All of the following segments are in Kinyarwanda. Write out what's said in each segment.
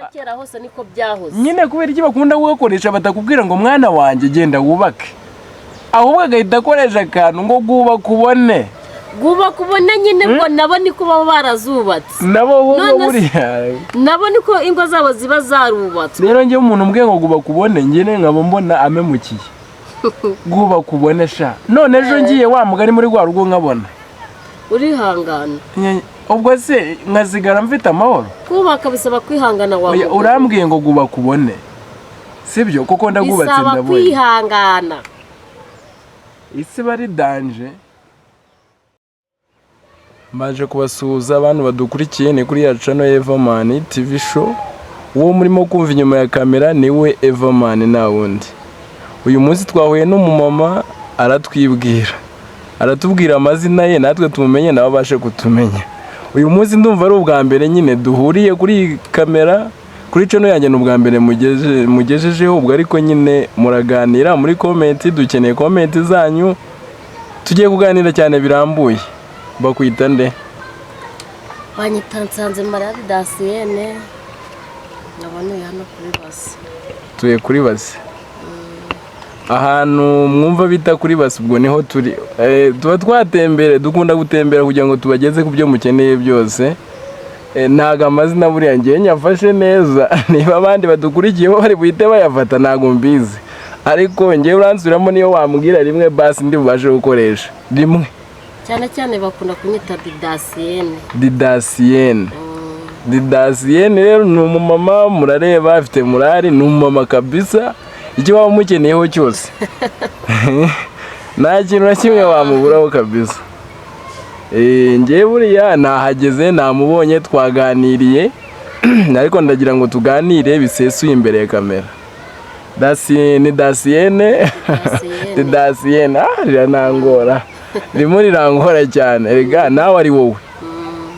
Na kera hose niko byahoze. Nyine kubera iki bakunda kugakoresha batakubwira ngo mwana wanjye genda wubake, ahubwo agahita akoresha akantu ngo bwubake ubone? Bwubaka ubone nyine, ngo nabo niko baba barazubatse. Nabo ahubwo None buriya nabo niko ingo zabo ziba zarubatswe. Rero njyewe umuntu umbwiye ngo bwubaka ubone, njye nkaba mbona amemukiye. Bwubaka ubone sha, none ejo ngiye wa mugani muri rwa rugo nkabona Urihangana. Ubwo se nkasigara mfite amahoro? Kubaka bisaba kwihangana wa Oya, mugabo. urambwiye ngo bwubaka ubone, sibyo? Kuko ndabwubatse Bisaba ndabonye. kwihangana. Isi iba ari danger. Mbaje kubasuhuza abantu badukurikiye, ni kuri ya channel Everman TV Show. Uwo murimo kumva inyuma ya kamera niwe Everman, nta wundi. Uyu munsi twahuye n'umumama, aratwibwira, aratubwira amazina ye natwe tumumenye, nawe abashe kutumenya. Uyu munsi ndumva ari ubwa mbere nyine duhuriye kuri iyi kamera, kuri channel yanjye, ni ubwa mbere mugejejeho ubwo, ariko nyine muraganira muri comment, dukeneye comment zanyu. Tugiye kuganira cyane birambuye. Bakwita nde? Banyita Nsanze Mariya Didasiyene, nkaba ntuye hano kuri Base. Tuye kuri Base, ahantu mwumva bita kuri Base, ubwo niho turi. Tuba twatembere, dukunda gutembera kugira ngo tubageze ku byo mukeneye byose. Ntabwo amazina buriya ngiye nyafashe neza, niba abandi badukurikiye bo bari buhite bayafata ntabwo mbizi, ariko ngewe uransubiramo, niyo wambwira rimwe basi ndi bubashe gukoresha rimwe. Cyane cyane bakunda kunyita Didasiyene. Didasiyene. Didasiyene rero ni umumama, murareba afite morale, ni umumama kabisa. Icyo waba umukeneyeho cyose, nta kintu na kimwe wamuburaho kabisa. Ngewe buriya nahageze, namubonye, twaganiriye, ariko ndagira ngo tuganire bisesuye imbere ya kamera. Ni Dasiyene. Dasiyene. Didasiyene, ah, riranangora, ririmo rirangora cyane. Rega nawe ari wowe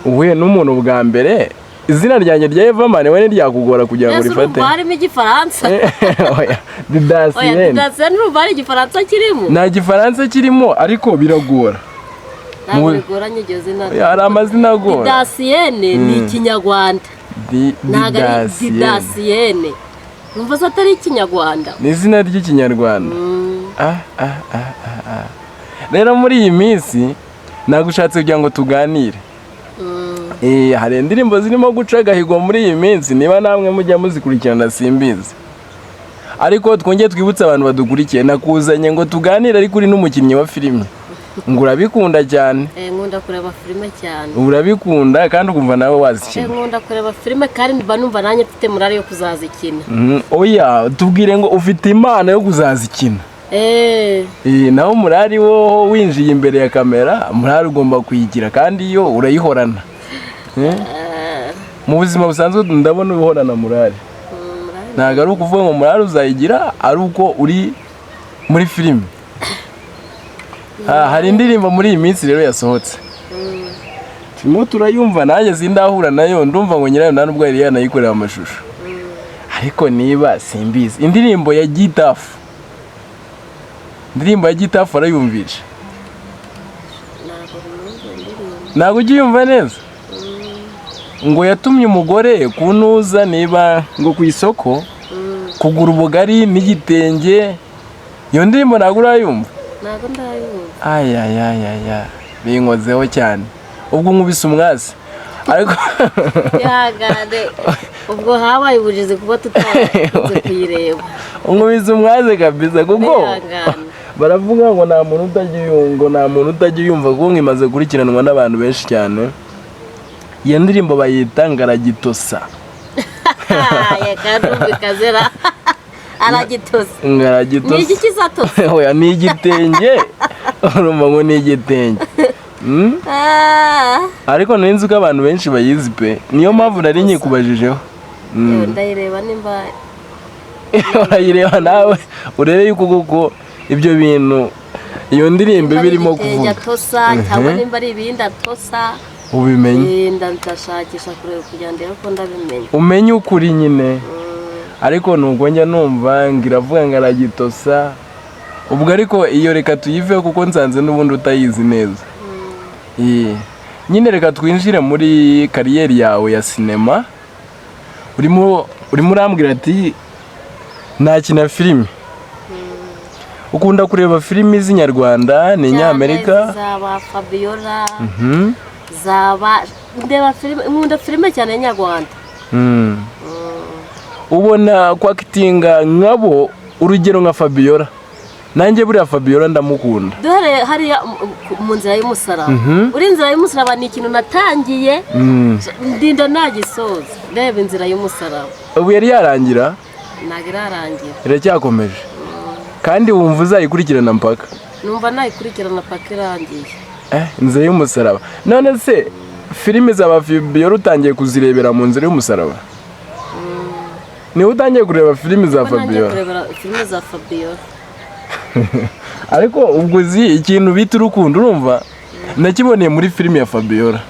uhuye n'umuntu bwa mbere, izina ryanjye rya Everman we ntiryakugora kugira ngo Mbese urifate? urumva harimo igifaransa? Oya. Oya. Didasiyene. Didasiyene, urumva hari igifaransa kirimo? Nta gifaransa kirimo, ariko biragora. Ntabwo bigoranye iryo zina. Oya, hari amazina agora. Didasiyene ni ikinyarwanda. Ntabwo ari Didasiyene. Didasiyene, numva se atari ikinyarwanda? Ni izina ry'ikinyarwanda. Ah, ah, ah, ah, ah. Rero muri iyi minsi nagushatse kugira ngo tuganire. Hari indirimbo zirimo guca agahigo muri iyi minsi, niba namwe mujya muzikurikirana simbizi, ariko twongere twibutse abantu badukurikiye, nakuzanye ngo tuganire, ariko uri n'umukinnyi wa filime, ngo urabikunda cyane. Nkunda kureba filime cyane. Urabikunda kandi ukumva nawe wazikina. Nkunda kureba filime kandi mba numva nanjye mfite morale yo kuzazikina. Oya, tubwire ngo ufite impano yo kuzazikina. Naho morale wowe winjiye imbere ya kamera, morale ugomba kuyigira kandi iyo urayihorana. Mu buzima busanzwe ndabona uhorana morale. Morale. Ntabwo ari ukuvuga ngo morale uzayigira ari uko uri muri filime. Ah, hari indirimbo muri iyi minsi rero yasohotse, turimo turayumva, nanjye sindahura nayo, ndumva ngo nyirayo nta nubwo yari yanayikorera amashusho, ariko niba simbizi, indirimbo ya Gitafu, indirimbo ya Gitafu arayumvisha? Ntabwo numva indirimbo. Ntabwo ujya uyumva neza? Ngo yatumye umugore kunuza, niba ngo ku isoko kugura ubugari n'igitenge. Iyo ndirimbo ntabwo urayumva? Ntabwo ndayumva. Ayayayaya, binkozeho cyane, ubwo nkubise umwasi, ariko Ihangane, ubwo habaye ubujiji kuba tutakunze kuyireba. Nkubise umwasi kabisa kuko Ihangane. baravuga ngo nta muntu utajya uyumva, ngo nta muntu utajya uyumva, kuko nkimaze gukurikiranwa n'abantu benshi cyane. Iyo ndirimbo bayita Ngaragitosa. Reka numva ikazera aragitose. Ngaragitosa. Ni iki kizatose? Oya, ni igitenge, urumva ngo ni igitenge. Ah. Ariko nari nzi ko abantu benshi bayizi pe, niyo mpamvu nari nyikubajijeho. Yewe, ndayireba nimba Urayireba nawe urebe yuko koko ibyo bintu iyo ndirimbo iba irimo igitenge kuvuga. atosa cyangwa nimba ari ibindi atosa. Ubimenye. Ndashakisha kureba kugira ngo ndebe ko ndabimenya. Umenye ukuri nyine. Ariko nubwo njya numva ngo iravuga ngo aragitosa, ubwo ariko iyo reka tuyiveho kuko nsanze n'ubundi utayizi neza. Nyine reka twinjire muri carrière yawe ya sinema. Urimo urambwira ati nakina filime. Ukunda kureba filimi z'inyarwanda ni inyamerika? Zaba Fabiola, zaba ndeba filime, nkunda filime cyane nyarwanda. Ubona kwactinga nkabo, urugero nka Fabiola, nanjye buriya Fabiola ndamukunda. Duhereye hariya mu nzira y'umusaraba, uri inzira y'umusaraba ni ikintu natangiye, ndinda nagisoza ndeba inzira y'umusaraba. Ubu yari yarangira? Ntabwo irarangira. Iracyakomeje, kandi wumva uzayikurikirana mpaka? Numva nayikurikirana paka irangiye. Inzira y'umusaraba. None se filime za Fabiola utangiye kuzirebera mu nzira y'umusaraba? Niba utangiye kureba filime za Kuko nanjye Fabiola? Kurebera filime za Fabiola. Ariko ubwo uzi ikintu bita urukundo, urumva nakiboneye muri filime ya Fabiola,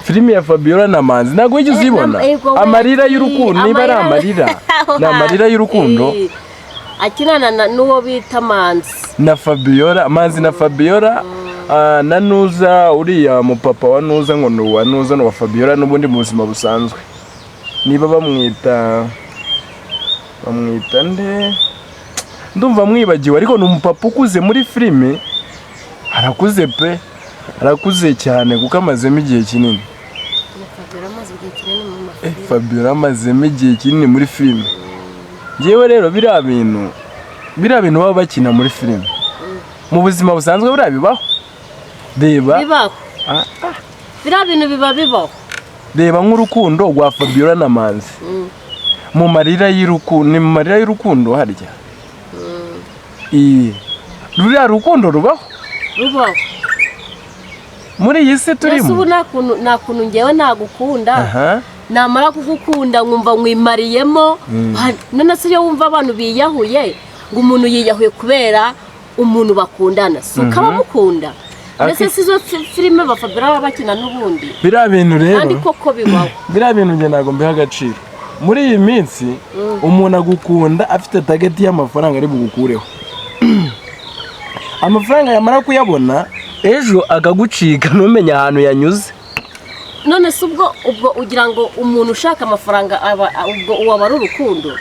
filime ya Fabiola na Manzi, ntabwo wigeze uzibona? Amarira y'urukundo, niba ari amarira, ni amarira y'urukundo. Akinana n'uwo bita Manzi. Na Fabiola, Manzi na Fabiola, na Nuza, uriya mupapa wa Nuza, ngo ni uwa Nuza, ni uwa Fabiola n'ubundi mu buzima busanzwe. Niba bamwita nde? Ndumva mwibagiwe, ariko ni umupapa ukuze muri filime, arakuze pe, arakuze cyane kuko amazemo igihe kinini. Fabiola amaze igihe kinini mu mafilime. Fabiola amazemo igihe kinini muri filime. Ngewe rero biriya bintu baba bakina muri filime, mu buzima busanzwe buriya bibaho? Reba. Bibaho. Ah. Biriya bintu biba bibaho. Reba nk'urukundo rwa Fabiola na Manzi mu marira y'urukundo, ni mu marira y'urukundo harya? Iyi ruriya rukundo rubaho? Rubaho. Muri iyi si Mbese ubu turimo. nta kuntu ngewe nagukunda, namara kugukunda nkumva nkwimariyemo. None se iyo wumva abantu biyahuye, ngo umuntu yiyahuye kubera umuntu bakundana, si ukaba mukunda? Mbese si zo filime ba Fabiola baba bakina n'ubundi? Biriya bintu rero, Kandi koko bibaho. biriya bintu njye ntabwo mbiha agaciro. Muri iyi minsi umuntu agukunda afite target y'amafaranga ari bugukureho. Amafaranga yamara kuyabona, ejo akagucika, ntumenye ahantu yanyuze. None se ubwo ugira ngo umuntu ushaka amafaranga aba ubwo uwo aba ari urukundo?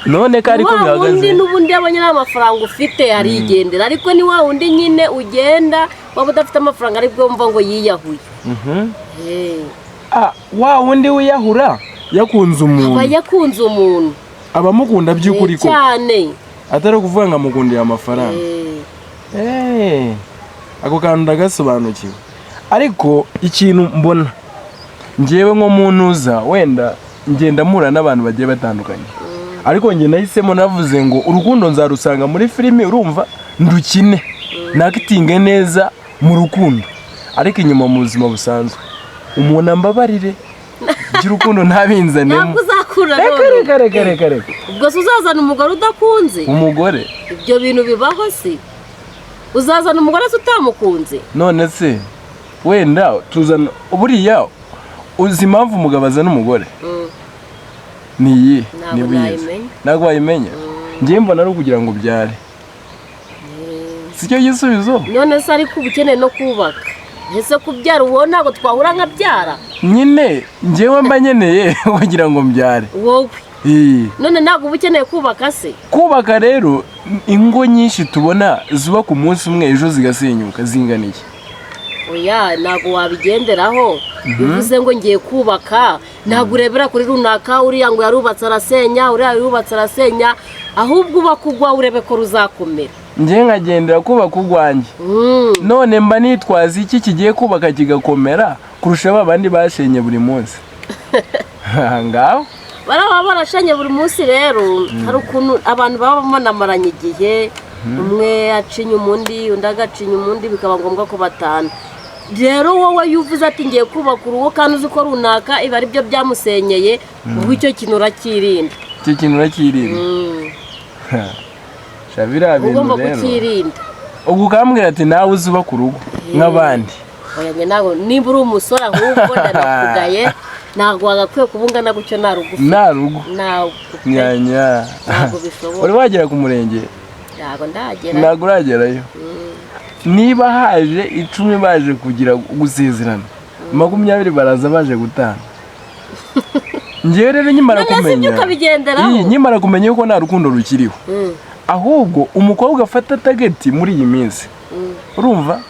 None ko ariko Wa wundi bihagaze. n'ubundi yabonye nta mafaranga ufite arigendera, ariko ni wa wundi nyine ugenda waba udafite amafaranga, aribwo wumva ngo yiyahuye. Ah, wa wundi wiyahura yakunze Aba umuntu, yakunze umuntu. Abamukunda by'ukuri ko Cyane. atari ukuvuga ngo amukundiye amafaranga. Ako kantu ndagasobanukiwe, ariko ikintu mbona ngewe nko mu ntuza, wenda ngenda mpura n'abantu bagiye batandukanye, ariko njye nahisemo, navuze ngo urukundo nzarusanga muri filime, urumva, ndukine nactinge neza mu rukundo, ariko inyuma mu buzima busanzwe umuntu ambabarire by'urukundo ntabinzanemo. Ntabwo uzakura. Reka. None Reka, reka, reka, reka. Ubwo se uzazana umugore udakunze? Umugore? Ibyo bintu bibaho se? Uzazana umugore se utamukunze? None se wenda tuzana, buriya uzi impamvu umugabo azana umugore? Ni iyi. Ntabwo Niba uyizi. nayimenya. Ntabwo wayimenya. Ngewe mbona ari ukugira ngo ubyare, si cyo gisubizo? None se ariko uba ukeneye no kubaka, ese kubyara uwo ntabwo twahura nkabyara? Nyine ngewe mba nkeneye kugira ngo mbyare. Wowe? Ii. None ntabwo uba ukeneye kubaka se? Kubaka rero, ingo nyinshi tubona zubaka umunsi umwe, ejo zigasenyuka, zingana iki? Oya, ntabwo wabigenderaho bivuze ngo ngiye kubaka. Ntabwo urebera kuri runaka, uriya ngo yarubatse arasenya, uriya yarubatse arasenya, ahubwo ubaka ugwa urebe ko ruzakomera. Ngewe nkagendera kubaka urwanjye. None mba nitwaza iki kigiye kubaka kigakomera kurusha ba bandi bashenye buri munsi ngaho? Baraba barashenye buri munsi rero, hari ukuntu abantu baba banamaranye igihe, umwe aca inyuma undi, undi agaca inyuma undi, bikaba ngombwa ko batana. Rero wowe iyo uvuze ati ngiye kubaka urugo, kandi uzi ko runaka ibi ari byo byamusenyeye, ubwo icyo kintu urakirinda. Icyo kintu urakirinda. Sha, biriya bintu Ugomba rero kukirinda. Ubwo ukambwira ati nawe uzubaka urugo nk'abandi. Oya, njye ntabwo, nimba uri umusore, ahubwo ndanakugaye, ntabwo wagakwiye kuba ungana gutyo nta rugo ufite. Nta rugo. Ntabwo pe. Nyanya. Ntabwo bishoboka. Uri wagera ku murenge? Ntabwo ndagera. Ntabwo uragerayo. Niba haje 10 baje kugira gusezerana, 20 baraza baje gutanga. Ngewe rero nkimara None se ibyo kumenya ukabigenderaho? Iyi, nkimara kumenya yuko nta rukundo rukiriho, ahubwo umukobwa afata target muri iyi minsi, urumva,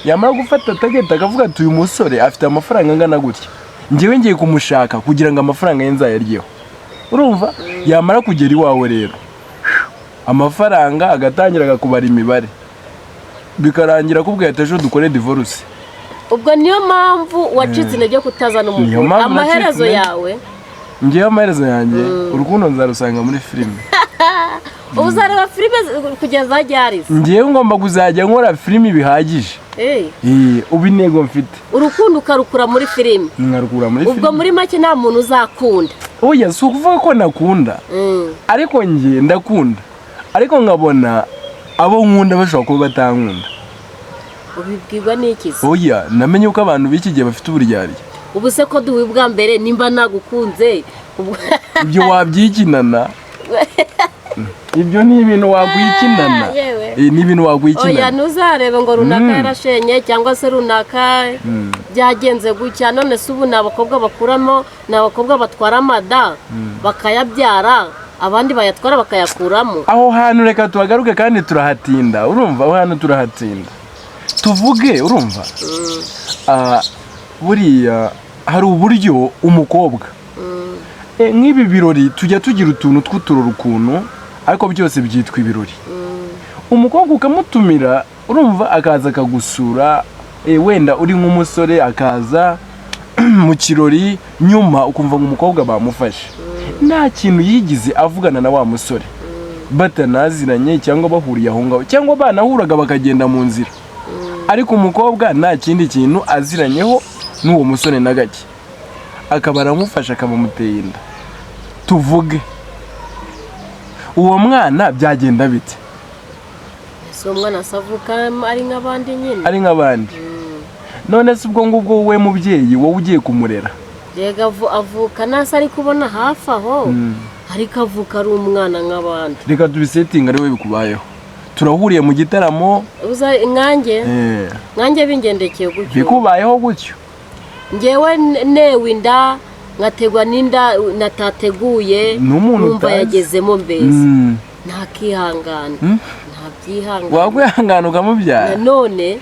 yamara gufata target akavuga ati: "Uyu musore afite amafaranga angana gutya, ngewe ngiye kumushaka kugira ngo amafaranga ye nzayaryeho." Urumva, yamara kugera iwawe rero, amafaranga agatangira agakubara imibare, bikarangira akubwiye ati: "Ejo dukore divorce." Ubwo niyo mpamvu wacitse intege kutazana Niyo umugore. mpamvu Amaherezo nacitse intege. yawe? Ngewe amaherezo yanjye, urukundo nzarusanga muri filime. Ubu uzareba filime kugeza ryari se? Ngewe ngomba kuzajya nkora filime bihagije. Ubu intego mfite, Urukundo ukarukura muri filime? Nkarukura muri Ubwo filime. muri make nta muntu uzakunda? Oya, si ukuvuga ko nakunda, ariko njye ndakunda, ariko nkabona abo nkunda bashobora kuba batankunda. Ubibwirwa n'iki se? Oya, namenye ko abantu b'iki gihe bafite uburyarya. Ubu se ko duhuye bwa mbere, nimba nagukunze Ibyo wabyikinana, ibyo ni ibintu wakwikinana. Yewe. Ni ibintu Oya, wakwikinana. ntuzarebe ngo runaka yarashenye cyangwa se runaka byagenze gutya. None se ubu ni abakobwa bakuramo, ni abakobwa batwara amada bakayabyara, abandi bayatwara bakayakuramo. Aho hantu reka tuhagaruke kandi turahatinda. Urumva, aho hantu turahatinda, tuvuge, urumva, buriya hari uburyo umukobwa, nk'ibi birori tujya tugira utuntu tw'uturori ukuntu, ariko byose byitwa ibirori. Umukobwa ukamutumira, urumva, akaza akagusura, wenda uri nk'umusore, akaza mu kirori, nyuma ukumva ngo umukobwa bamufashe nta kintu yigize avugana na wa musore, batanaziranye cyangwa bahuriye aho ngaho, cyangwa banahuraga bakagenda mu nzira, ariko umukobwa nta kindi kintu aziranyeho n'uwo musore na gake, akaba aramufasha, akaba amuteye inda. Tuvuge uwo mwana byagenda bite? Si uwo mwana se avuka ari nk'abandi nyine. Ari nk'abandi. None se ubwo ngubwo wowe mubyeyi, wowe ugiye kumurera? Rega avuka nasa ari kubona hafi aho, ariko avuka ari umwana nk'abandi. Reka tubisetinga ari we bikubayeho, turahuriye mu gitaramo. Uza nkanjye? Nkanjye bingendekeye gutyo? Bikubayeho gutyo. Ngewe newe inda, nkategwa n'inda natateguye, N'umuntu numva utazi. yagezemo mbese, ntakihangana, ntabyihangana. Wakwihangana ukamubyara? Nanone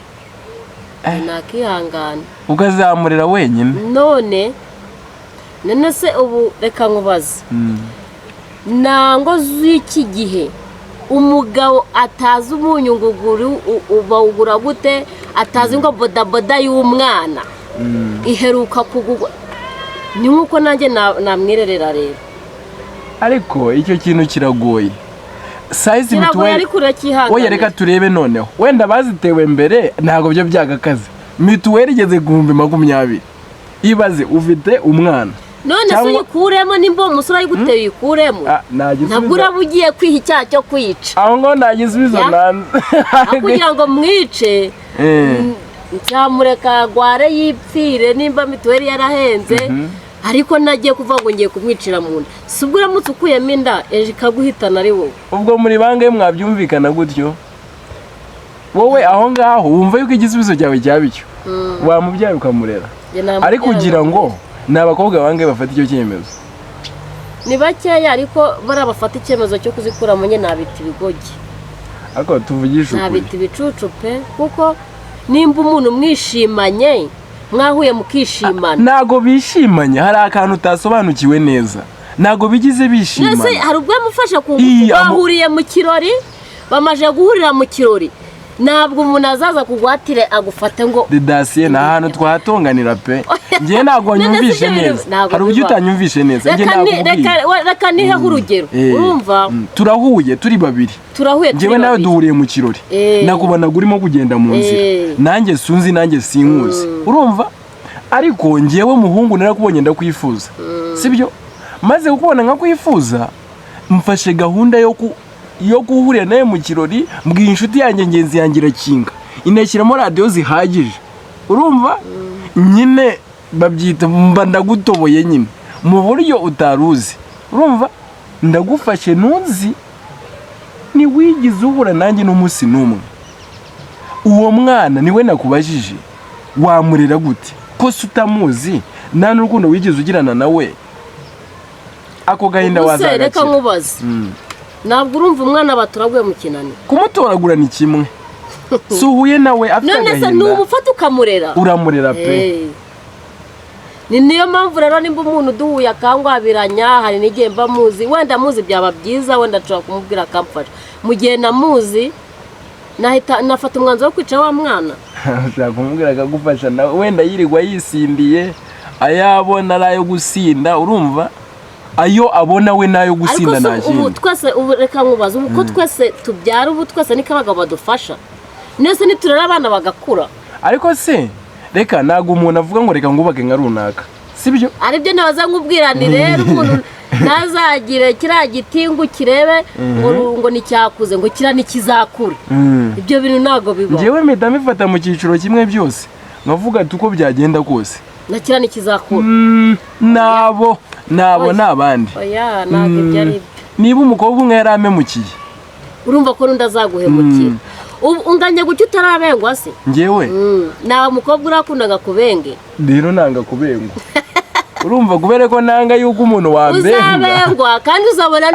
ntakihangana. Ukazamurera wenyine? None se ubu reka nkubaze, ntango z'iki gihe umugabo atazi umunyu nguguru bawugura gute, atazi ngo bodaboda y'umwana iheruka kugurwa, ni nk'uko nanjye namwirerera rero. Ariko icyo kintu kiragoye, size Kiragoye, mituweli. ariko urakihanganira. Oya, reka turebe noneho wenda bazitewe mbere, ntabwo byo byagakaze. Mituweli igeze ku 20,000. Ibaze ufite umwana. None se uyikuremo? Nimba uwo musore ayiguteye, uyikuremo? Ah, nta gisubizo. Ntabwo uraba ugiye kwiha icyaha cyo kwica? Aho ngaho nta gisubizo Ya. nanze. Aho kugira ngo mwice, nzamureka agware yipfire nimba mituweli yarahenze, ariko nagiye kuvuga ngo ngiye kumwicira mu nda. Si ubwo uramutse ukuyemo inda, ejo ikaguhitana ari wowe? Ubwo muri bangahe mwabyumvikana gutyo? Wowe aho ngaho wumva yuko igisubizo cyawe cyaba icyo, wamubyara ukamurera? Njye namubyara. Ariko ugira ngo ni abakobwa bangahe bafata icyo cyemezo? Ni bakeya, ariko bariya bafata icyemezo cyo kuzikuramo nyine nabita ibigogi. Ariko tuvugishe ukuri. Nabita ibicucu pe, kuko nimba umuntu mwishimanye, mwahuye mukishimana. Ntago bishimanye. Hari akantu utasobanukiwe neza, ntago bigize Mbese bishimana. hari ubwo yamufashe ku ngufu? Iyi, Bahuriye mu kirori, bamaze guhurira mu kirori, ntabwo umuntu azaza kugwatire agufate ngo Didasiye, ni ahantu twahatonganira pe. Njyewe ntabwo None se wanyumvishe ibyo bintu neza. ntabwo Hari uburyo bibaho. utanyumvishe neza njye. Nakubwiye. Reka niheho urugero. Urumva? Turahuye turi babiri. Turahuye turi Njyewe nawe babiri. duhuriye mu kirori. Nakubonaga urimo kugenda mu nzira. Nanjye sunzi, nanjye sinkuzi, urumva, ariko njyewe muhungu narakubonye ndakwifuza, sibyo? Maze kukubona nkakwifuza, mfashe gahunda yo guhurira nawe mu kirori, mbwiye inshuti yanjye ngenzi yanjye, irakinga inashyiramo radiyo zihagije, urumva nyine babyita mba ndagutoboye nyine mu buryo utari uzi, urumva, ndagufashe ntuzi, ntiwigize uhura nanjye n'umunsi n'umwe. Uwo mwana niwe nakubajije, wamurera gute ko se utamuzi, nta n'urukundo wigeze ugirana nawe? Ako gahinda Ubuse reka wazagakira. nkubaze, ntabwo urumva umwana baturaguye mu kinani? Kumutoragura ni kimwe, si uhuye nawe afite None se ni agahinda. Umufata ukamurera. Uramurera pe. Eh. Ni niyo mpamvu rero nimba umuntu duhuye akangwabiranya, hari n'igihe mba muzi, wenda muzi byaba byiza, wenda nshobora kumubwira akamfasha. Mu gihe namuzi, nahita nafata umwanzuro wo kwica wa mwana. Ushobora kumubwira akagufasha, nawe wenda yirirwa yisindiye, ayo abona ari ayo gusinda. Urumva, ayo abona we n'ayo Ariko gusinda, se nta ubu kindi. twese, ubu reka nkubaze, ubu ko twese tubyara, ubu twese niko abagabo badufasha nese niturera abana bagakura? Ariko se reka, ntabwo umuntu avuga ngo reka ngubake nka runaka, sibyo? Aribyo nabaza nkubwira ni rero umuntu ntazagire kiriya giti ngo ukirebe ngo nticyakuze, ngo kiriya ntikizakure. Ibyo bintu ntabwo bibaho. Njyewe mpita mbifata mu cyiciro kimwe byose, nkavuga ati uko byagenda kose Na kiriya ntikizakura. Nabo Oya. ni abandi. Oya, ntabwo ibyo ari byo. Niba umukobwa umwe yaramemukiye, Urumva ko n'undi azaguhemukira. Ubu unganya gutya utarabengwa se? Njyewe? Nta mukobwa urakundaga kubenge? Rero nanga kubengwa, urumva, kubera ko nanga yuko umuntu wambenga. Uzabengwa kandi uzabona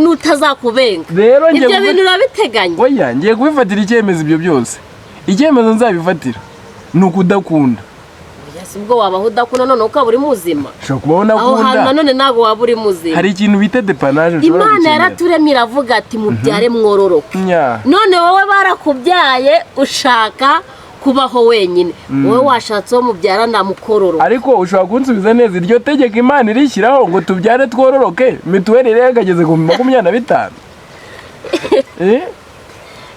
n'utazakubenga. Rero ngiye Ibyo bintu urabiteganya. Oya, ngiye kubifatira icyemezo. Ibyo byose, icyemezo nzabifatira ni ukudakunda. Oya, si ubwo wabaho udakunda none ukaba uri muzima? Ushobora kubaho Aho hantu nakunda. nanone ntabwo waba uri muzima. Hari ikintu bita dépannage nshobora Imana gukenera. yaraturemye iravuga ati mubyare mwororoke. Nya. None wowe barakubyaye ushaka kubaho wenyine, wowe washatse uwo mubyara namukororoka. Ariko ushobora kunsubiza neza, iryo tegeko Imana irishyiraho ngo tubyare twororoke, mituweli rero ikageze ku 25? Eh?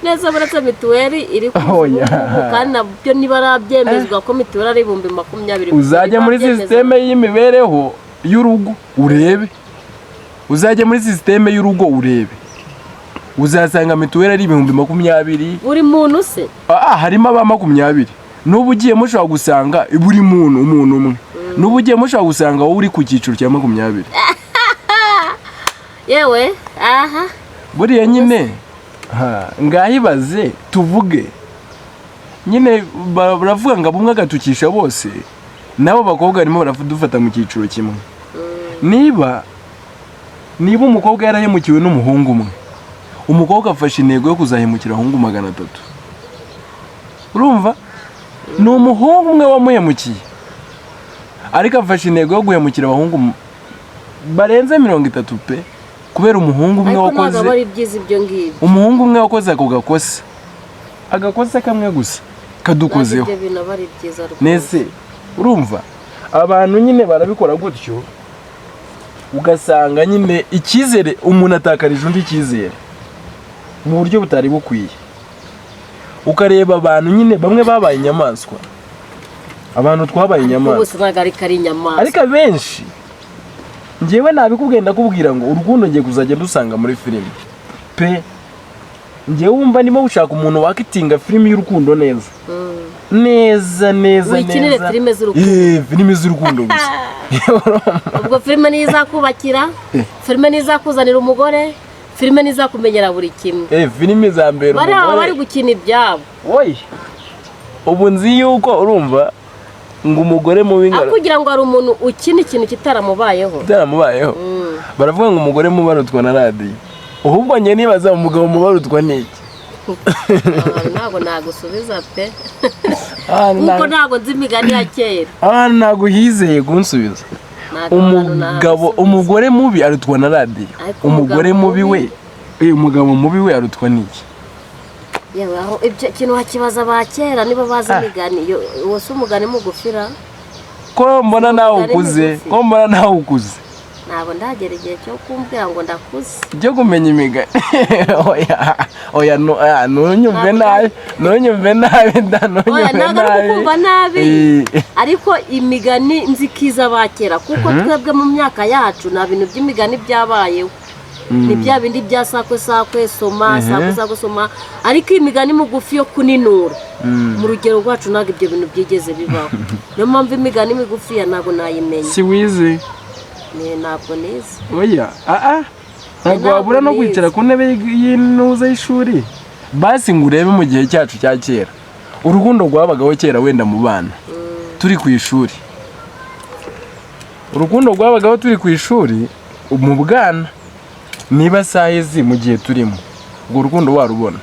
Neza, buretse mituweli iri ku Oya. ubu, kandi nabyo ntibarabyemezwa ko mituweli ari 20,000. Uzajya muri Ntibabyemeza. sisiteme y'imibereho y'urugo urebe, uzajya muri sisiteme y'urugo urebe, uzasanga mituweli ari 20,000. Buri muntu se? Ah, harimo aba 20. N'ubu ugiyemo ushobora gusanga buri muntu, umuntu umwe, n'ubu ugiyemo ushobora gusanga wowe uri ku cyiciro cya 20. Yewe, aha. Buriya nyine ha, ngahibaze tuvuge nyine baravuga ngo abumwe agatukisha bose, n'abo bakobwa barimo baradufata mu cyiciro kimwe. Niba umukobwa yarahemukiwe n'umuhungu umwe, umukobwa afashe intego yo kuzahemukira abahungu 300. Urumva, ni umuhungu umwe wamuhemukiye, ariko afashe intego yo guhemukira abahungu barenze 30 pe, kubera umuhungu umwe Ariko ntabwo wakoze. aba ari byiza ibyo ngibyo. Umuhungu umwe wakoze ako gakosa, agakosa kamwe gusa kadukozeho. Ntabwo ibyo bintu aba ari byiza rwose. Nese urumva, abantu nyine barabikora gutyo, ugasanga nyine icyizere, umuntu atakarije undi icyizere mu buryo butari bukwiye. Ukareba abantu nyine bamwe babaye inyamaswa, abantu twabaye Ariko inyamaswa. bose ntabwo ari inyamaswa. Ariko abenshi, njyewe nabikubwiye, ndakubwira ngo urukundo ngiye kuzajya dusanga muri filime pe. Njyewe wumva ndimo gushaka umuntu wakitinga filime y'urukundo neza neza neza. Wikinire Neza. filime z'urukundo. Eh, filime z'urukundo gusa. Ubwo filime niyo izakubakira, filime niyo izakuzanira umugore, filime niyo izakumenyera buri kimwe. Eh, filime za mbere. Bariya baba Umugore bari gukina ibyabo. Oyi, ubu nzi yuko urumva ngo umugore mubi Aho ngo kugira ngo hari umuntu ukina ikintu kitaramubayeho. Bitaramubayeho. Baravuga ngo umugore mubi arutwa na radiyo. Ahubwo njye nibaza, umugabo mubi arutwa n'iki? Ahantu ntabwo nagusubiza pe, Ahantu kuko ntabwo nzi imigani ya kera. Ahantu ntabwo hizeye kunsubiza. Ntabwo ahantu Umugabo, nagusubiza. umugore mubi arutwa na radiyo. Ariko Umugore umugabo mubi we, umugabo mubi we arutwa n'iki? Yewe, aho ibyo kintu wakibaza ba kera niba bazi imigani. Uwo si umugani mugufira. Ko mbona nawe Umugani ukuze? mugufi. Ko mbona nawe ukuze? Ntabwo ndagera igihe cyo kumbwira ngo ndakuze. Byo kumenya imigani, oya oya, no, ah, ntunyumve nabi, ntunyumve nabi da. Oya, Ntunyumve ntabwo ari nabi. ukukumva nabi. Ariko imigani nzi ko iza ba kera, kuko twebwe mu myaka yacu nta bintu by'imigani byabayeho. Ni bya bindi bya sakwe sakwe soma, sakwe sakwe soma. Ariko imigani migufi yo kuninura, mu rugero rwacu ntabwo ibyo bintu byigeze bibaho. Niyo mpamvu imigani migufiya ntabwo nayimenya. Si wize? Ni ntabwo nize. Oya, aa, ntabwo Ntabwo wabura no nize. kwicara ku ntebe y'intuza y'ishuri basi ngo urebe mu gihe cyacu cya kera urukundo rwabagaho kera, wenda mu bana turi ku ishuri, urukundo rwabagaho turi ku ishuri. Mu bwana, niba saa izi mu gihe turimo urwo rukundo warubona?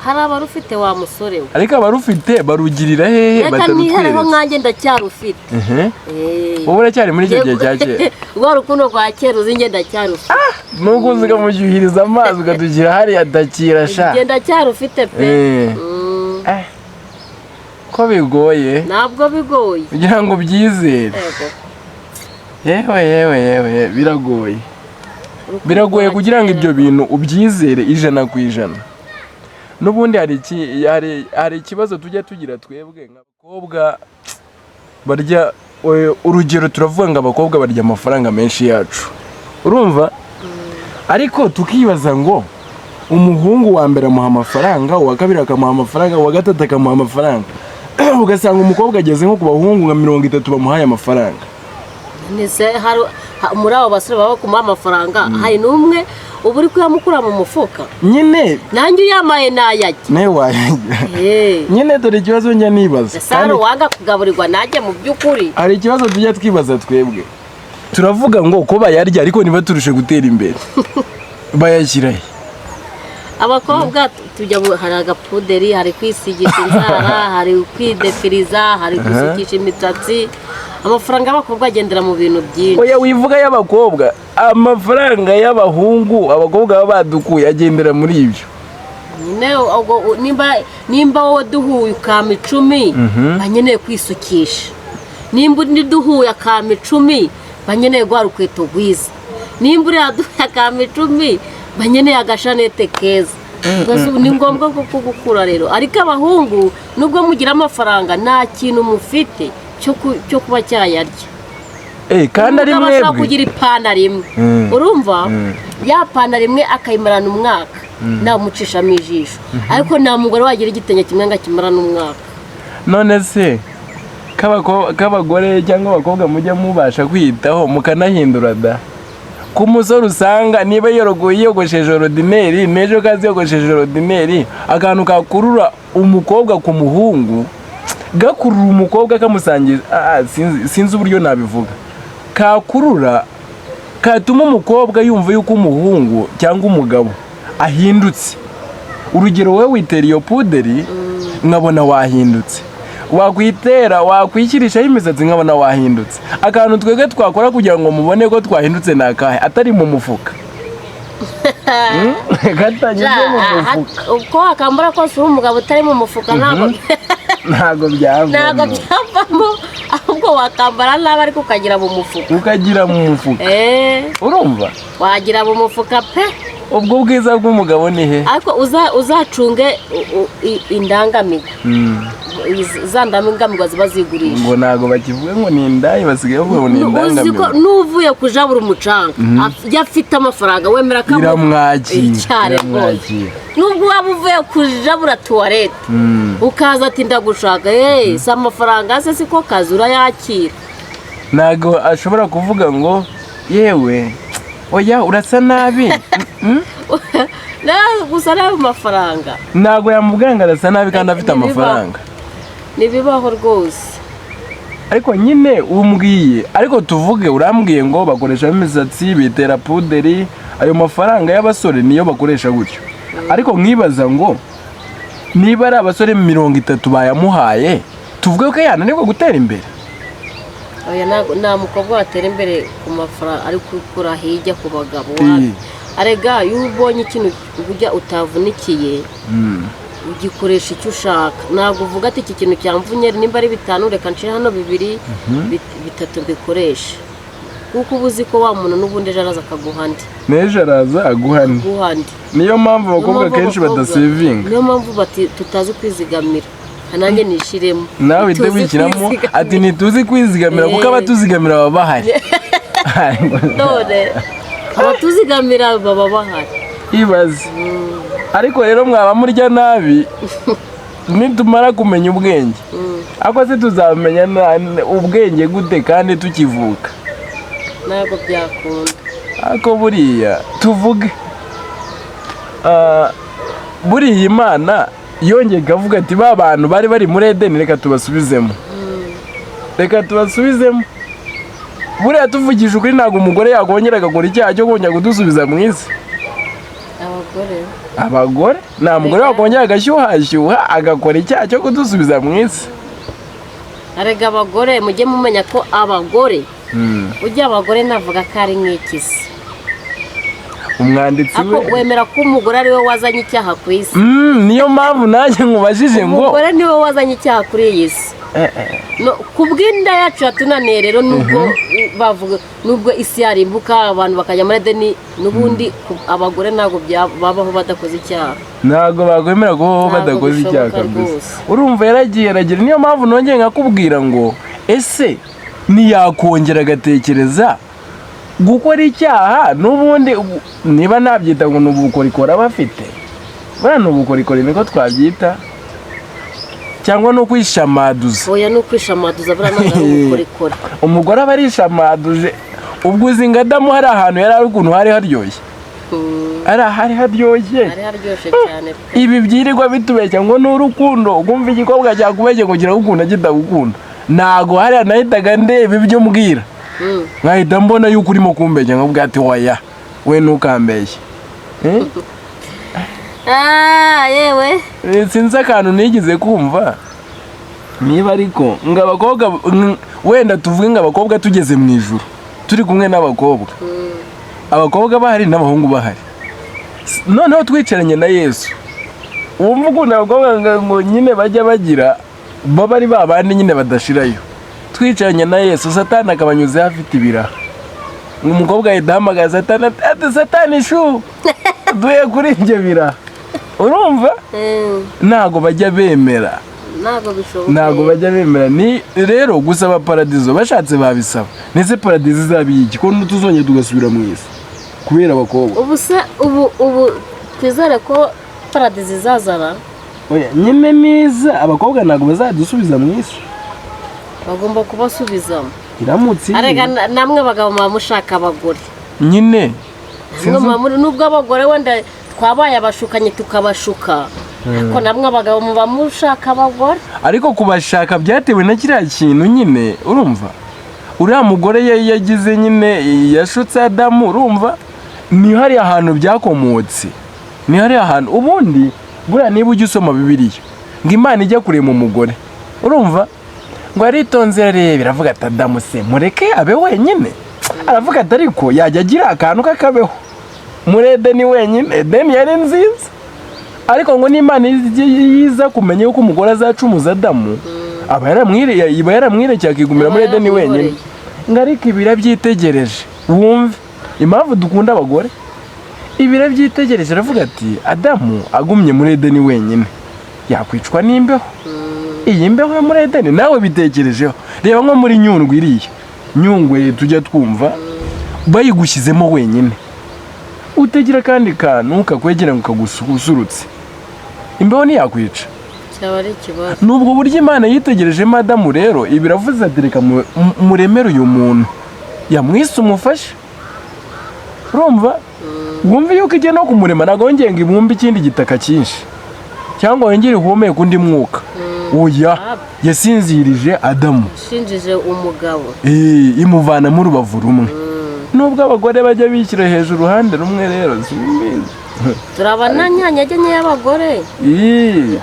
Hari abarufite, wa musore we. Ariko abarufite barugirira hehe? Reka nihereho. Batarutweretse. Nkanjye ndacyarufite. Wowe uracyari muri icyo gihe cya kera. Rwa rukundo rwa kera uzi, njye ndacyarufite. Nuko uzi ukamushyuhiriza amazi ukadugira hariya dakira sha. Njye ndacyarufite pe. Ko bigoye. Ntabwo bigoye. Kugira ngo ubyizere. Yego. Yewe, yewe, yewe, biragoye. Urukundo Biragoye rwa kugira ngo kera. ibyo bintu ubyizere 100%. N'ubundi hari ikibazo tujya tugira twebwe nk'abakobwa barya, urugero turavuga ngo abakobwa barya amafaranga menshi yacu, urumva? Ariko tukibaza ngo umuhungu wa mbere amuha amafaranga, uwa kabiri akamuha amafaranga, uwa gatatu akamuha amafaranga, ugasanga umukobwa ageze nko ku bahungu nka 30 bamuhaye amafaranga. Nese hari muri abo basore baba kumuha amafaranga, hari n'umwe uba uri kuyamukura mu mufuka? Nyine. Nanjye uyamaye nayajya. Nawe wayajya. Nyine dore ikibazo njya nibaza. Ese hari uwanga kugaburirwa najye mu by'ukuri? Hari ikibazo tujya twibaza twebwe, turavuga ngo ko bayarya ariko ntibaturushe gutera imbere, bayashyira he? Abakobwa tujya hari agapuderi, hari kwisigisha inzara, hari kwidefiriza, hari gusukisha imisatsi. Amafaranga y'abakobwa agendera mu bintu byinshi. Oya, wivuga y'abakobwa, amafaranga y'abahungu abakobwa baba badukuye agendera muri ibyo. Nyine ubwo nimba wowe duhuye ukampa 10, banyeneye kwisukisha. Nimba undi duhuye akampa 10, banyeneye guha urukweto rwiza. Nimba uriya duhuye akampa 10, banyeneye agashanete keza. Ubwo se ni ngombwa ko kugukura rero. Ariko abahungu, nubwo mugira amafaranga, nta kintu mufite cyo kuba cyayarya. Kandi ari Umugabo ashobora mwebwe. kugira ipantaro imwe, urumva, ya pantaro imwe akayimarana umwaka namucishamo ijisho, ariko nta mugore wagira igitenge kimwe ngo akimarane umwaka. None se k'abagore cyangwa abakobwa mujya mubasha kwiyitaho mukanahindura da, ku musore usanga niba yiyogoshesheje ordinaire, n'ejo kazi yogoshesheje ordinaire, akantu kakurura umukobwa ku muhungu, gakurura umukobwa kamusangiza, sinzi uburyo nabivuga, kakurura katuma umukobwa yumva yuko umuhungu cyangwa umugabo ahindutse. Urugero, wowe witera iyo puderi nkabona wahindutse, wakwitera wakwikirishaho imisatsi nkabona wahindutse. Akantu twebwe twakora kugira ngo mubone ko twahindutse ni akahe atari mu mufuka? Katanyuze mu mufuka. Uko wakambara kose uri umugabo utari mu mufuka, ntabwo Ntabwo ntabwo byavamo. byavamo. Ahubwo wakambara nabi ariko ukagira mu mufuka. Ukagira mu mufuka. Urumva? Wagira mu mufuka pe. Ubwo bwiza bw'umugabo ni he? Ariko uzacunge indangamirwa, za ndangamirwa ziba zigurisha. Ngo ntabwo bakivuga ngo ni indaya, basigaye bavuga ngo ni Uzi ko indangamirwa. n'uvuye kujabura umucanga iyo afite amafaranga wemera ko Iramwakira. Cyane rwose. Iramwakira. Nubwo waba uvuye kujabura tuwarete, ukaza ati ndagushaka, si amafaranga se siko kazi, urayakira. Ntabwo ashobora kuvuga ngo yewe oya urasa nabi. Gusa n'ayo mafaranga. Ntabwo yamubwira ngo arasa nabi kandi afite Ntibibaho. amafaranga. Ntibibaho rwose. Ariko nyine umbwiye, ariko tuvuge urambwiye ngo bakoreshamo imisatsi, bitera puderi, ayo mafaranga y'abasore niyo bakoresha gutyo. Ariko nkibaza ngo niba ari abasore 30 bayamuhaye, tuvuge ko yananirwa gutera imbere? Oya, nta mukobwa watera imbere ku mafaranga ari gukura hirya ku bagabo. Arega iyo ubonye ikintu ujya utavunikiye, ugikoresha icyo ushaka. Ntabwo uvuga ati iki kintu cyamvunye, nimba ari 5 reka nshire hano 2, 3 mbikoreshe, kuko uba uzi ko wa muntu n'ubundi ejo araza akaguha andi. N'ejo araza aguha andi. Aguha andi. Niyo mpamvu Niyo abakobwa mpamvu kenshi badasevinga. Niyo mpamvu tutazi kwizigamira, nanjye nishiremo. Nawe uhite Tuzi wishyiramo kwizigamira. Ati ntituzi kwizigamira kuko abatuzigamira baba bahari. None abatuzigamira baba bahari. Ibaze. Ariko rero mwaba murya nabi, nitumara kumenya ubwenge, ariko se tuzamenya ubwenge gute kandi tukivuka? Ntabwo byakunda. Ariko buriya tuvuge, buriya Imana yongeye ikavuga ati ba bantu bari bari muri Edeni, reka tubasubizemo, reka tubasubizemo. Buriya tuvugije ukuri, ntabwo umugore yakongera agakora icyaha cyo kongera kudusubiza mu isi. Abagore? Abagore, nta mugore wakongera agashyuhashyuha agakora icyaha cyo kudusubiza mu isi. Arega abagore, mujye mumenya ko abagore, ujya abagore navuga ko ari nk'ikisi. Umwanditsi Ako we wemera ko umugore ari we wazanye icyaha ku isi? Niyo mpamvu nanjye nkubajije ngo Umugore niwe wazanye icyaha kuri iyi si. No, ku bw'inda yacu yatunaniye rero, nubwo bavuga, nubwo isi yarimbuka abantu bakajya muri Edeni, n'ubundi abagore ntabwo babaho badakoze icyaha. Ntabwo bakwemera kubaho Ntabwo badakoze icyaha. bishoboka Kabisa. rwose. Urumva yaragiye aragira, niyo mpamvu nongeye nkakubwira ngo ese ntiyakongera agatekereza gukora icyaha? N'ubundi niba nabyita ngo ni ubukorikori aba afite, buriya ni ubukorikori niko twabyita, cyangwa ni ukwishamaduza? Oya, ni ukwishamaduza, buriya ntabwo ari ubukorikori. Umugore aba arishamaduje. Ubwo uzi ngo Adamu hari ahantu yari ari, ukuntu hari haryoshye? Ari ahari haryoshye. Hari haryoshye cyane pe. Ibi byirirwa bitubeshya ngo ni urukundo, ukumva igikobwa cyakubeshye ngo kiragukunda kitagukunda. Ntago hariya nahitaga ndeba ibyo mbwira, nkahita mbona yuko urimo kumbeshya, nkabwira ati: "Waya we, ntukambeshye." Eh? Ah, yewe. Sinzi akantu nigeze kumva niba, ariko ngo abakobwa, wenda tuvuge ngo abakobwa tugeze mu ijuru turi kumwe n'abakobwa, abakobwa bahari n'abahungu bahari, noneho twicaranye na Yesu, wumva ukuntu abakobwa ngo nyine bajya bagira baba ari ba bandi nyine badashirayo. Twicaranye na Yesu, Satani akabanyuzeho afite ibiraha, umukobwa ahita ahamagara Satani ati: "Satani shu, duhe kuri ibyo biraha." Urumva? Ntabwo bajya bemera. Ntabwo bishoboka. Ntabwo bajya bemera. Ni rero gusaba paradizo, bashatse babisaba. Ndetse paradizo izaba iyiki ko tuzongera tugasubira mu isi kubera abakobwa? Ubu se ubu twizere ko paradizo izazana? Oya, nyine niza abakobwa ntabwo bazadusubiza mu isi. Bagomba kubasubizamo. Iramutse ije. Arega namwe abagabo muba mushaka abagore. Nyine. Namwe muba nubwo abagore wenda twabaye abashukanyi tukabashuka, ariko namwe abagabo muba mushaka abagore. Ariko kubashaka byatewe na kiriya kintu nyine. Urumva uriya mugore yagize nyine, yashutse Adamu. Urumva ni hariya hantu byakomotse, ni hariya hantu ubundi. Buriya niba ujya usoma Bibiliya, ngo Imana ijya kurema umugore, urumva ngo aritonze areba, iravuga ati: "Adamu se mureke abe wenyine?" Aravuga ati: "Ariko yajya agira akantu k'akabeho muri Edeni wenyine." Edeni yari nziza, ariko ngo n'Imana yiza kumenya yuko umugore azacumuza Adamu, aba iba yaramwirekeye akigumira muri Aba Edeni wenyine. yaramwihoreye. Ngo ariko ibi irabyitegereje, wumve impamvu dukunda abagore, ibi irabyitegereje aravuga ati: "Adamu agumye muri Edeni wenyine yakwicwa n'imbeho." Iyi mbeho yo muri Edeni, nawe bitekerejeho, reba nko muri Nyungwe, iriya Nyungwe tujya twumva, bayigushyizemo wenyine utagira akandi kantu kakwegera ngo kagususurutse, imbeho ntiyakwica? Cyaba ari ikibazo. Ni ubwo buryo Imana yitegereje Adamu. Rero ibi iravuze ati: "Reka muremere uyu muntu." Yamwise umufasha. Urumva, wumve yuko igiye no kumurema ntabwo yongeye ngo ibumbe ikindi gitaka cyinshi cyangwa wongere ihumeke undi mwuka. Oya, yasinzirije Adamu. Ishinjije umugabo. Imuvanamo urubavu rumwe. Nubwo abagore bajya bishyira hejuru uruhande rumwe, rero simbizi. Turabana nyanyage nke y'abagore.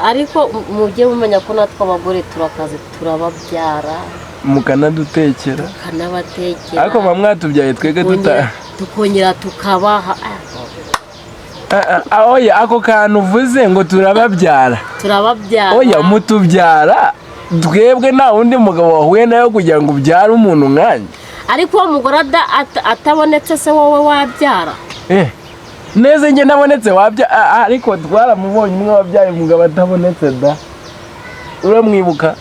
Ariko mujye mumenya ko natwe abagore turakaze, turababyara. Mukanadutekera. Tukanabatekera. Ariko muba mwatubyaye twebwe tuta Tukongera tukabaha. Ah, ah, oya, ako kantu uvuze ngo turababyara. Turababyara. Oya, mutubyara twebwe, nta wundi mugabo wahuye nawe kugira ngo ubyare umuntu nkanjye. Ariko uwo mugore atabonetse se, wowe wabyara? Neza, njye ntabonetse wabya? Ariko twaramubonye umwe wabyaye umugabo atabonetse da, uramwibuka?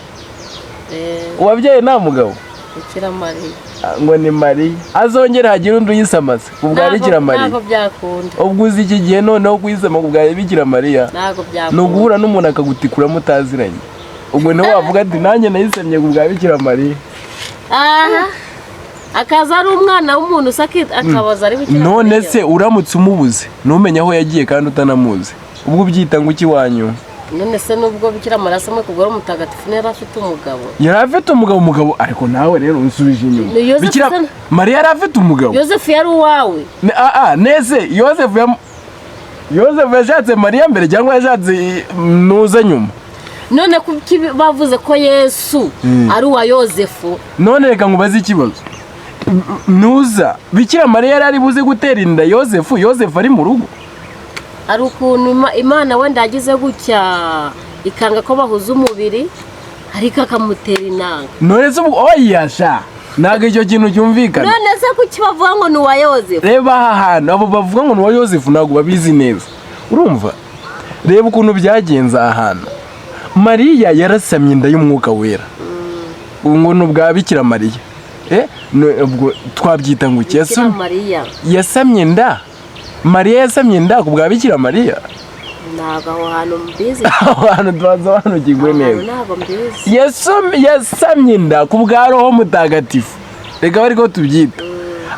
Uwabyaye nta mugabo. Bikira Mariya. Ngo ni Mariya, azongere hagire undi uyisamaze ku bwa Bikira Mariya. Ntabwo byakunda. Ubwo uzi iki gihe noneho kuyisama ku bwa Bikira Mariya Ntabwo ni byakunda. uguhura n'umuntu akagutikura mutaziranye, ubwo niwe wavuga ati: "Nanjye nayisemye ku bwa Bikira Mariya." Aha akaza ari umwana w'umuntu se, akabaza ari Bikira None Mariya. se uramutse umubuze, ntumenye aho yagiye kandi utanamuzi, ubwo ubyita ngo iki wanyu? None se nubwo Bikira Mariya asamwe ku bwa Roho Mutagatifu, yari afite umugabo? Yari afite umugabo. Umugabo, ariko nawe rero unsubije inyuma. Ni Yozefu. Bikira Mariya yari afite umugabo. Yozefu yari uwawe. Nese Yozefu Yozefu yashatse Mariya mbere cyangwa yashatse nuza nyuma? None kuki bavuze ko Yesu ari uwa Yozefu? None reka nkubaze ikibazo. Nuza Bikira Mariya yari ari buze gutera inda Yozefu, Yozefu ari mu rugo? Hari ukuntu Imana wenda yagize gutya ikanga ko bahuza umubiri, ariko akamutera inanga. None se ubwo, oya sha, ntabwo icyo kintu cyumvikana. None se kuki bavuga ngo ni uwa Yozefu? Reba aha hantu, abo bavuga ngo ni uwa Yozefu ntabwo babizi neza. Urumva, reba ukuntu byagenze aha hantu. Mariya yarasamye inda y'Umwuka Wera. Ubu ngo ni ubwa Bikira Mariya. Ubwo twabyita ngo iki? Bikira Mariya. Yasamye inda, Mariya yasamye inda ku bwa Bikira Mariya. Ntabwo aho hantu mbizi. Aho hantu twasobanukirwe Aho hantu neza. ntabwo mbizi. Yasamye inda ku bwa Roho Mutagatifu, reka bari ko tubyita.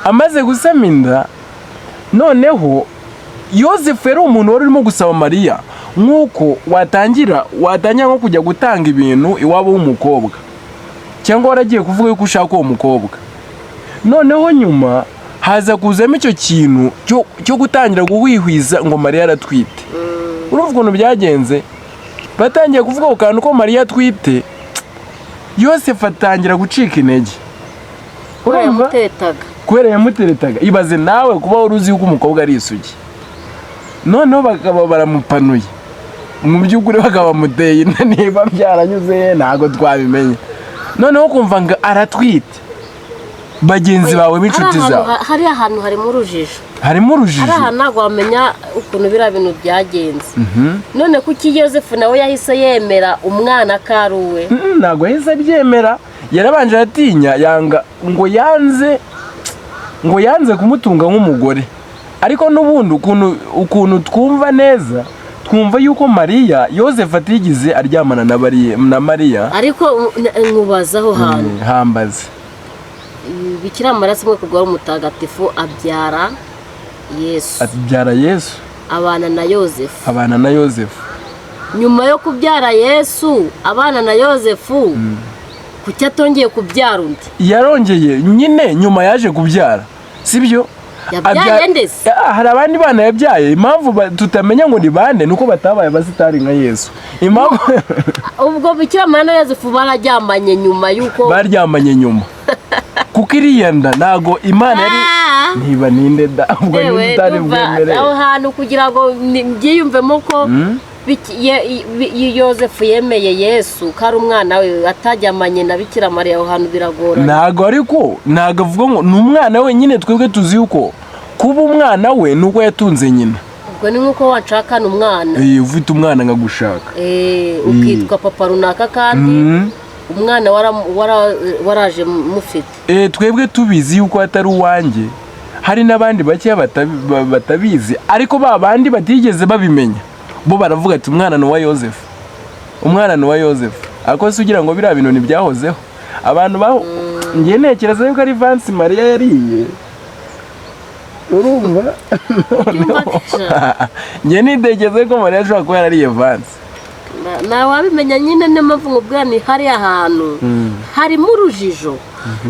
Amaze gusama inda, noneho Yosefu yari umuntu wari urimo gusaba Mariya, nk'uko watangira nko kujya gutanga ibintu iwabo w'umukobwa, cyangwa waragiye kuvuga yuko ushaka uwo mukobwa. Noneho nyuma haza kuzamo icyo kintu cyo gutangira guhwihwiza ngo Mariya aratwite. Urumva ukuntu byagenze? Batangiye kuvuga ku kantu ko Mariya atwite, Yosefu atangira gucika intege. Kubera Urumva? yamuteretaga. Kubera yamuteretaga. Ibaze nawe kuba wari uzi yuko umukobwa ari isugi, noneho bakaba baramupanuye, mu by'ukuri bakaba bamuteye inda. Niba byaranyuze he ntabwo twabimenye. Noneho kumva ngo aratwite, bagenzi bawe b'inshuti Hari ahantu zawe. Hari ahantu harimo urujijo. Harimo urujijo. Hari ahantu ntabwo wamenya ukuntu biriya bintu byagenze. None kuki Yosefu nawe yahise yemera umwana ko ari uwe? Ntabwo yahise abyemera. Yarabanje aratinya, yanga, ngo yanze kumutunga nk'umugore. Ariko n'ubundi ukuntu twumva neza, twumva yuko Mariya, Yosefu atigeze aryamana na Mariya. Ariko nkubaza aho hantu. Hambaze. Bikira Mariya asamwe ku bwa Roho Mutagatifu, abyara Yesu. Abyara Yesu. Abana na Yosefu. Abana na Yosefu. Nyuma yo kubyara Yesu, abana na Yosefu, kuki atongeye kubyara undi? Yarongeye nyine, nyuma yaje kubyara, sibyo? Yabyaye nde se? Ah, hari abandi bana yabyaye. Impamvu tutamenya ngo ni bande nuko batabaye abasitari nka Yesu. Impamvu Ubwo Bikira Mariya na Yosefu bararyamanye nyuma y'uko Baryamanye nyuma, kuko iriya nda ntago Imana yari niba ninde da ubwo Yewe, ninde utari ndumva bwemere. aho hantu kugira ngo mbyiyumvemo ko Yosefu yemeye Yesu ko ari umwana we ataryamanye na Bikira Mariya, aho hantu biragoranye. Ntago, ariko ntago avuga ngo ni umwana we nyine. Twebwe tuzi yuko kuba umwana we ni uko yatunze nyina. Ubwo ni nk'uko washakana umwana. Ufite umwana nkagushaka. Ukitwa papa runaka kandi umwana waraje mufite. Twebwe tubizi yuko atari uwanjye. Hari n'abandi bakeya batabizi, ariko ba bandi batigeze babimenya bo baravuga ati umwana ni uwa Yosefu, umwana ni uwa Yosefu. Ariko se ugira ngo biriya bintu ntibyahozeho? Abantu baho ngiye ntekereza yuko ari vansi Mariya yariye, urumva? Byumva. Ngiye nitekereza ko Mariya ashobora kuba yarariye vansi. Ntawabimenya nyine. Niyo mpamvu nkubwira ni hariya hantu harimo urujijo.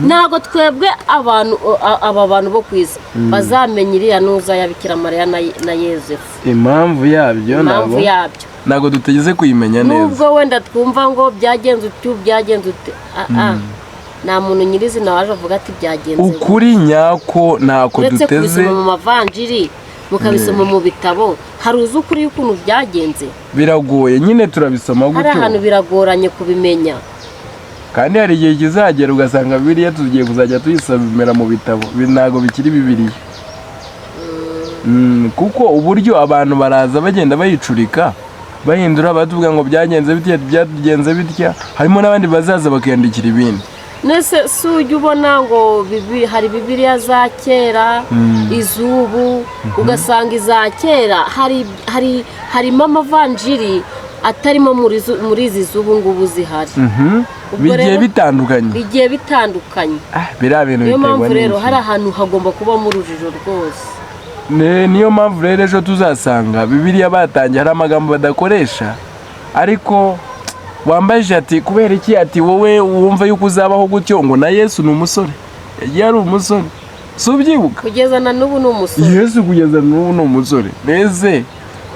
Ntabwo twebwe abantu, aba bantu bo ku isi bazamenya iriya nuza ya Bikira Mariya na Yosefu. Impamvu yabyo Impamvu ntabwo yabyo ntabwo dutegeze kuyimenya neza. Nubwo wenda twumva ngo byagenze utu, byagenze ute, nta muntu nyirizina waje avuga ati byagenze gutya. Ukuri nyako ntako Uretse duteze. kubisoma mu mavanjiri, mukabisoma mu bitabo, hari uzi ukuri y'ukuntu byagenze? Biragoye nyine, turabisoma Hari gutyo. ahantu biragoranye kubimenya. Kandi hari igihe kizagera ugasanga Bibiliya tugiye kuzajya tuyisomera mu bitabo, ntabwo bikiri Bibiliya. Kuko uburyo abantu baraza bagenda bayicurika, bahindura, batubwira ngo byagenze bitya, byagenze bitya, harimo n'abandi bazaza bakiyandikira ibindi. Nese si ujya ubona ngo hari Bibiliya za kera, iz'ubu, ugasanga iza kera harimo amavanjiri atarimo muri izi z'ubu ngubu zihari. Ubwo Bigiye rero bitandukanye. Bigiye bitandukanye. Ah, biriya bintu Niyo biterwa mpamvu rero n'iki? hari ahantu hagomba kubamo urujijo rwose. Niyo mpamvu rero ejo tuzasanga Bibiliya batangiye hari amagambo badakoresha. Ariko wambaje ati kubera iki, ati wowe wumva yuko uzabaho gutyo, ngo na Yesu ni umusore, yagiye ari umusore, si ubyibuka? Kugeza na n'ubu ni umusore. Yesu kugeza n'ubu ni umusore mbese.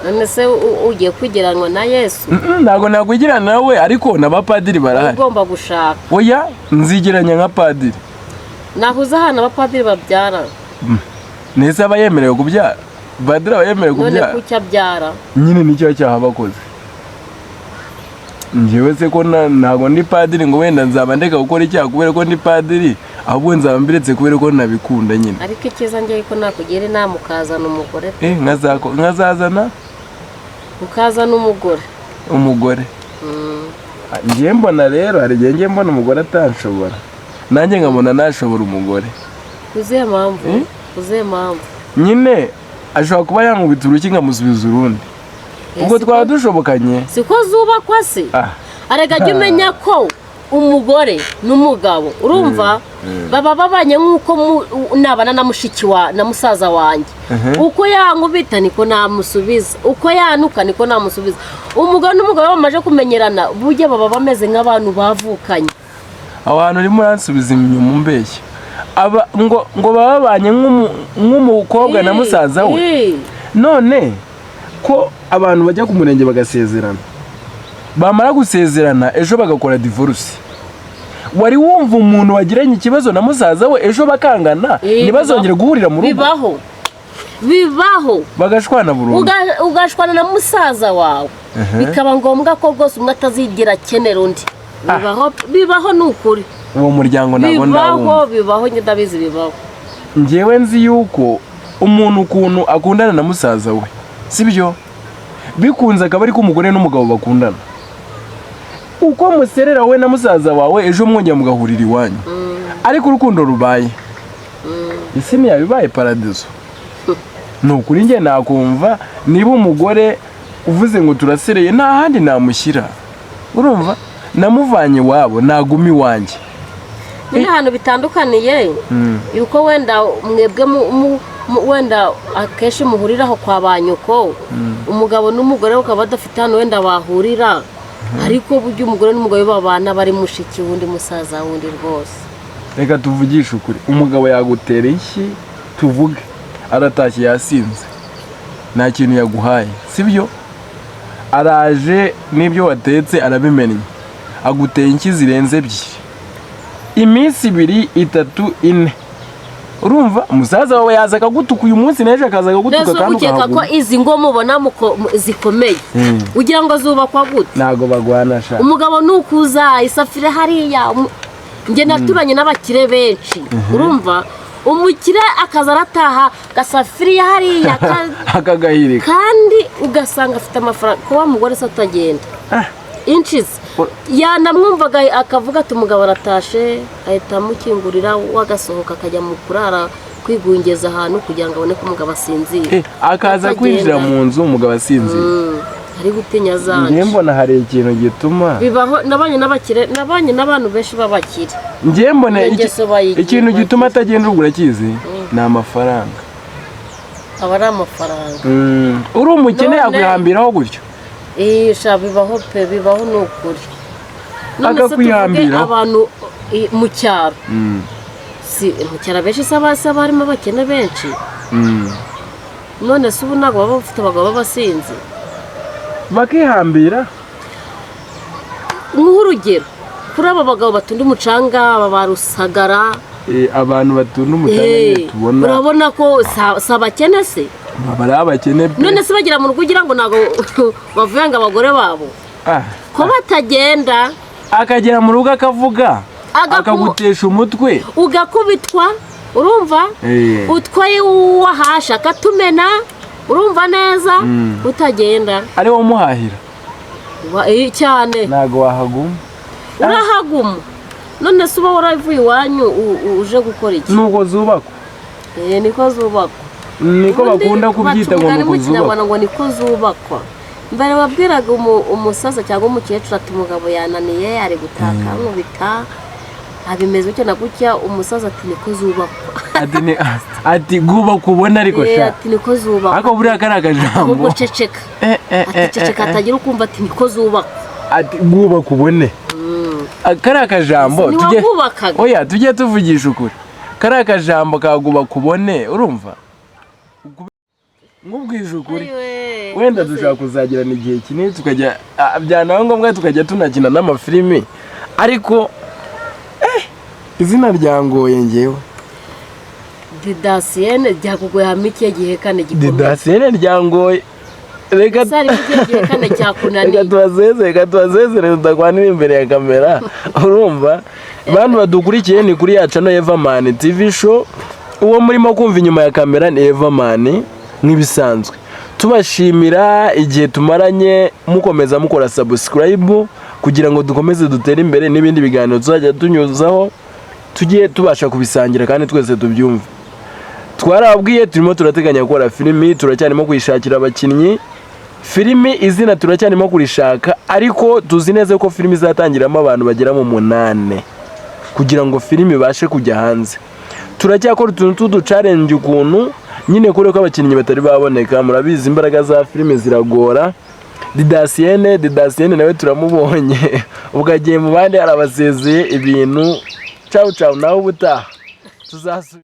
None se ugiye kwigeranwa na Yesu? Ntabwo nakwigerana nawe, ariko n'abapadiri barahari. Ugomba gushaka. Oya, nzigeranya nka padiri. Nahuze ahantu abapadiri babyara. Nese aba yemerewe kubyara? Padiri aba yemerewe None kubyara? kuki abyara? Nyine nicyo cyaha bakoze. Njyewe se ko ntabwo ndi padiri, ngo wenda nzaba ndeka gukora icyaha kubera ko ndi padiri, ahubwo nzaba mbiretse kubera ko nabikunda nyine. Ariko icyiza njyewe ko nakugira inama ukazana umugore. Nkazazana? Ukazana umugore. Umugore. Njye mbona rero hari igihe njye mbona umugore atanshobora, nanjye nkabona nashobora umugore. Uzihe mpamvu? Eh? Uzihe mpamvu? Nyine ashobora kuba yankubita urushyi nkamusubiza urundi, ubwo twaba dushobokanye. Siko zubakwa se? Ah. Arega jya umenya ko umugore n'umugabo, urumva, baba babanye nk'uko nabana na mushiki wa na musaza wanjye. Uko yankubita niko namusubiza, uko yanuka niko namusubiza. Umugore n'umugabo bamaze kumenyerana, burya baba bameze nk'abantu bavukanye. Aho hantu urimo uransubiza inyuma umbeshya, aba ngo baba babanye nk'umukobwa na musaza we. None ko abantu bajya ku murenge bagasezerana, bamara gusezerana ejo bagakora divorce, wari wumva umuntu wagiranye ikibazo na musaza we ejo bakangana, ntibazongere guhurira mu rugo? Bibaho, bibaho. Bagashwana burundu. Ugashwana na musaza wawe, bikaba ngombwa ko rwose umwe atazigira akenera undi. Bibaho, bibaho, ni ukuri. Uwo muryango ntabwo Bibaho. ndawumva. Bibaho, njye ndabizi, bibaho. Njyewe nzi yuko umuntu ukuntu akundana na musaza we, sibyo bikunze akaba ariko umugore n'umugabo bakundana, uko muserera wowe na musaza wawe, ejo mwongera mugahurira iwanyu, ariko urukundo rubaye, isi ntiyabibaye paradizo. Ni ukuri njye nakumva niba umugore uvuze ngo turasereye, nta handi namushyira, urumva namuvanye iwabo, naguma iwanjye. Nyine ahantu bitandukaniye, yuko wenda mwebwe wenda akenshi muhuriraho kwa ba nyoko, umugabo n'umugore bakaba badafite ahantu wenda bahurira, ariko burya umugore n'umugabo babana bari mushiki wundi, musaza wundi rwose. Reka tuvugishe ukuri, umugabo yagutera inshyi, tuvuge aratashye yasinze, nta kintu yaguhaye, sibyo? Araje n'ibyo watetse arabimennye, aguteye inshyi zirenze ebyiri, iminsi 2, 3, 4, urumva umusaza wawe yaza akagutuka uyu munsi, n'ejo akaza akagutuka. Mbese Kandi ukeka ko ukahaguma. izi ngo mubona zikomeye, ugira ngo zubakwa gute? Ntabwo bagwana sha. Umugabo ni ukuza isafuriya hariya, njye naturanye n'abakire benshi, urumva, umukire akaza arataha gasafuriya hariya Akagahirika. Kandi ugasanga afite amafaranga, kuba mugore se atagenda inshizi yanamwumvaga akavuga ati umugabo aratashe, ahita amukingurira, we agasohoka akajya mu kurara kwigungeza ahantu kugira ngo abone ko umugabo asinzira. Akaza Atagenda. kwinjira mu nzu umugabo asinziriye. Ari gutinya Njye zanje. mbona hari ikintu gituma Bibaho, nabanye n'abakire, nabanye n'abantu benshi b'abakire. Njye mbona Iyo ngeso bayigira ikintu gituma bagira. atagenda, ubwo urakizi, ni amafaranga. Aba ari amafaranga. Uri umukene yakwihambiraho gutyo. Sha bibaho pe, bibaho ni ukuri. None se tuvuge Akakwihambiraho. abantu mu cyaro, si mu cyaro abenshi se aba harimo abakene benshi? None se ubu ntabwo baba bafite abagabo b'abasinzi? Bakihambira. Nk'urugero kuri aba bagabo batunda umucanga, aba ba Rusagara. Abantu batunda umucanga nyine tubona. Urabona ko si abakene se? Baba ari abakene pe. None se bagira mu rugo ugira ngo ntabwo bavuga ngo abagore babo ko batagenda? Akagera mu rugo akavuga, akagutesha umutwe. Ugakubitwa, urumva, utwaye uwahasha akatumena, urumva neza, utagenda. Ari wowe umuhahira. Cyane. Ntabwo wahaguma. Urahaguma. None se uba waravuye iwanyu uje gukora iki? Nuko zubakwa. Niko zubakwa. Niko Ubundi bakunda kubyita ngo baca umugani nuko mu zubakwa. Kinyarwanda ngo niko zubakwa. Mbere wabwiraga umusaza cyangwa umukecuru ati umugabo yananiye, ari gutaka, nkubita, abimeze gutya na gutya, umusaza ati niko zubakwa. Ati ati "Bwubaka ubone", ariko Eh, sha. Ati "Niko zubakwa." Ariko buriya kari akajambo. Ahubwo ceceka. Ati "Ceceka hatagira ukumva", ati "Niko zubakwa." Ati "Bwubaka ubone", kari akajambo. Ni wabwubakaga. Oya, tujye tuvugisha ukuri, kari akajambo kagubaka ubone. Urumva nkubwije ukuri, Ayiwe, wenda rwose. Dushobora kuzagirana igihe kinini, tukajya byanaba ngombwa tukajya tunakina n'amafilimi, ariko izina ryangoye ngewe. Didasiyene ryakugoye, hamwe ikihe gihekane gikomeye? Didasiyene ryangoye, reka. Ese harimo ikihe gihekane cyakunaniye? Reka tubasezere tudakwanira imbere ya kamera. Urumva bantu badukurikiye, ni kuri yacu no Everman TV Show. Uwo murimo kumva inyuma ya kamera ni Everman nk'ibisanzwe. Tubashimira igihe tumaranye, mukomeza mukora subscribe kugira ngo dukomeze dutere imbere, n'ibindi biganiro tuzajya tunyuzaho tujye tubasha kubisangira kandi twese tubyumve. Twarababwiye, turimo turateganya gukora filimi, turacyarimo kuyishakira abakinnyi. Filimi izina turacyarimo kurishaka, ariko tuzi neza ko filimi izatangiramo abantu bagera mu 8 kugira ngo filimi ibashe kujya hanze. Turacyakora utuntu tw'uduchallenge ukuntu nyine, kubera ko abakinnyi batari baboneka. Murabizi, imbaraga za filimi ziragora. Didasiyene nawe turamubonye, ubwo agiye mu bandi, arabasezeye ibintu. Cawu cawu, nawe ubutaha tuzasubira.